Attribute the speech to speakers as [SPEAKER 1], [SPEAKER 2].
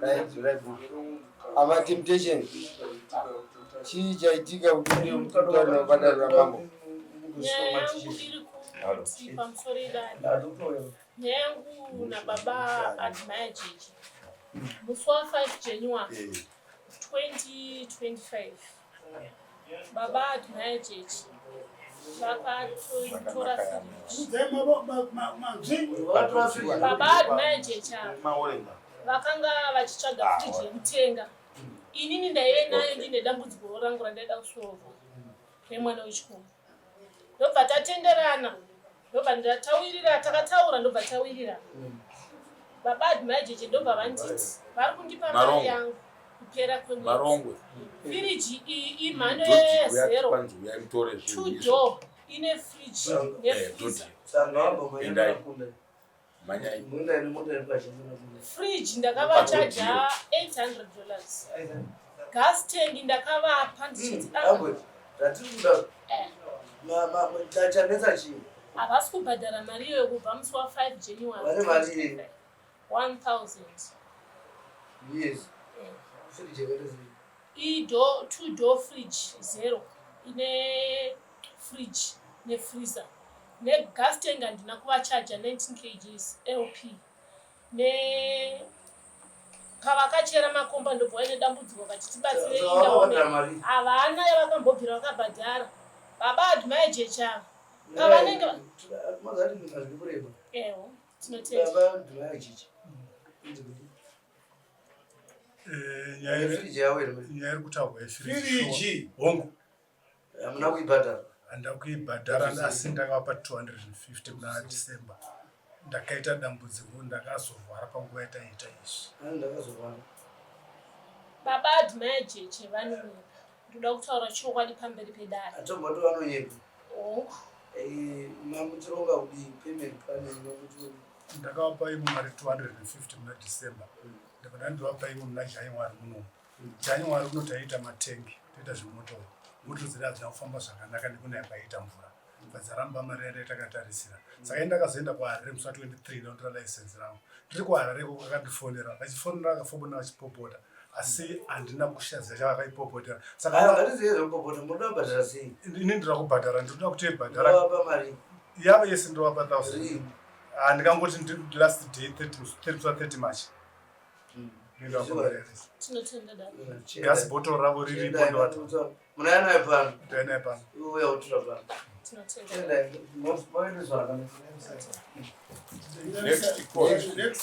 [SPEAKER 1] Right, right. Ama Temptation. Chii chaitika kuti ude kutaura padare ramambo?
[SPEAKER 2] Nyaya yangu iri kuti pamusoro idare. Nyaya yangu nababa Admire Jeje. Musi wa 5 January 2025 baba Admire Jeje vakatora firiji. Baba Admire Jeje ava vakanga vachitsvaga firiji yekutenga. Inini ndaive nayo, ndine dambudziko rangu randaida kusolva remwana wechikoro. Ndobva tatenderana, ndobva ndatawirira, takataura, ndobva tawirira. Baba Admire Jeje ndobva vanditi vari kundipa mari
[SPEAKER 3] Marongo.
[SPEAKER 2] yangu kupera kwemwedzi.
[SPEAKER 3] Marongwe.
[SPEAKER 2] Firiji iyi imhando
[SPEAKER 3] Dhodhi,
[SPEAKER 2] yezero
[SPEAKER 3] kwanzi uyai mutore
[SPEAKER 2] two
[SPEAKER 3] zvinhu izvo.
[SPEAKER 2] door, ine fridge nefreezer.
[SPEAKER 3] Endai. Manyai.
[SPEAKER 2] Fridge ndakavachaja $800, gas tank ndakavapa ndichiti ah,
[SPEAKER 4] Ratiri kuda chanetsa chii?
[SPEAKER 2] Havasi kubhadhara mari iyoyo kubva musi wa5 January.
[SPEAKER 4] Vane mari yei?
[SPEAKER 2] 1000.
[SPEAKER 4] Yes, firiji yakaita sei?
[SPEAKER 2] Ido two door fridge zero, ine fridge nefreezer negas tank. Handina kuvachaja 19 kgs LP ne pavakachera makomba, ndobva vaine dambudziko kati tibatsirei.
[SPEAKER 4] Saka vakabhadhara
[SPEAKER 2] Ndaone
[SPEAKER 4] mari?
[SPEAKER 2] Havana yavakambobvira vakabhadhara baba Admire Jecha pavanenge
[SPEAKER 4] Mazati zviri kureba.
[SPEAKER 2] Ewo, tinotenda.
[SPEAKER 4] Baba Admire Jeje.
[SPEAKER 5] Nyaya
[SPEAKER 4] Firiji yavo here?
[SPEAKER 5] Nyaya iri kutaurwa yefiriji.
[SPEAKER 6] Firiji.
[SPEAKER 5] Hongu.
[SPEAKER 4] Hamuna kuibhadhara?
[SPEAKER 5] Handina kuibhadhara, asi ndakavapa 250 kuna December. Ndakaita dambudziko, ndakazorwara panguva yataiita izvi.
[SPEAKER 4] Ani ndakazorwara?
[SPEAKER 2] Baba Admire Jeche vanonyepa. Ndoda kutaura chokwadi pamberi pedare.
[SPEAKER 4] Atomboti vanonyepa?
[SPEAKER 2] Hongu.
[SPEAKER 4] Mamuchironga kudii payment plan? Mamuti
[SPEAKER 5] Ndakavapa imwe mari 250 muna December, ndabva ndandovapa imwe muna January munomu. January uno taiita matengi, toita zvemotoro. Motoro dzedu hadzina kufamba zvakanaka nekunaya kwaiita mvura, bva dzaramba mari yandai takatarisira. Saka ini ndakazoenda kuHarare musi wa23 ndotora license rangu. Ndiri kuHarare ikoko akandifonera, vachifonera vakafobona vachipopota, asi handina kushaziva chavakaipopotera.
[SPEAKER 4] Aya,
[SPEAKER 5] Saka
[SPEAKER 4] ngatizive zvekupopota. Munoda kubhadhara sei?
[SPEAKER 5] Ini ndinoda kubhadhara, ndinoda kutoibhadhara.
[SPEAKER 4] Ndovapa mari?
[SPEAKER 5] Yavo yese ndovapa 1000.
[SPEAKER 4] Rii?
[SPEAKER 5] Handingangoti last day 30, 30 March ndoenda kubhadhara.
[SPEAKER 2] Tinotenda dare.
[SPEAKER 5] Gas bottle ravo riripo, ndovati.
[SPEAKER 4] Munaya naye pano?
[SPEAKER 5] Ndainaye pano.
[SPEAKER 4] Uya utura pano.
[SPEAKER 2] Tinotenda.
[SPEAKER 4] Maendeswa rakanaka.
[SPEAKER 3] Next court.
[SPEAKER 6] Next.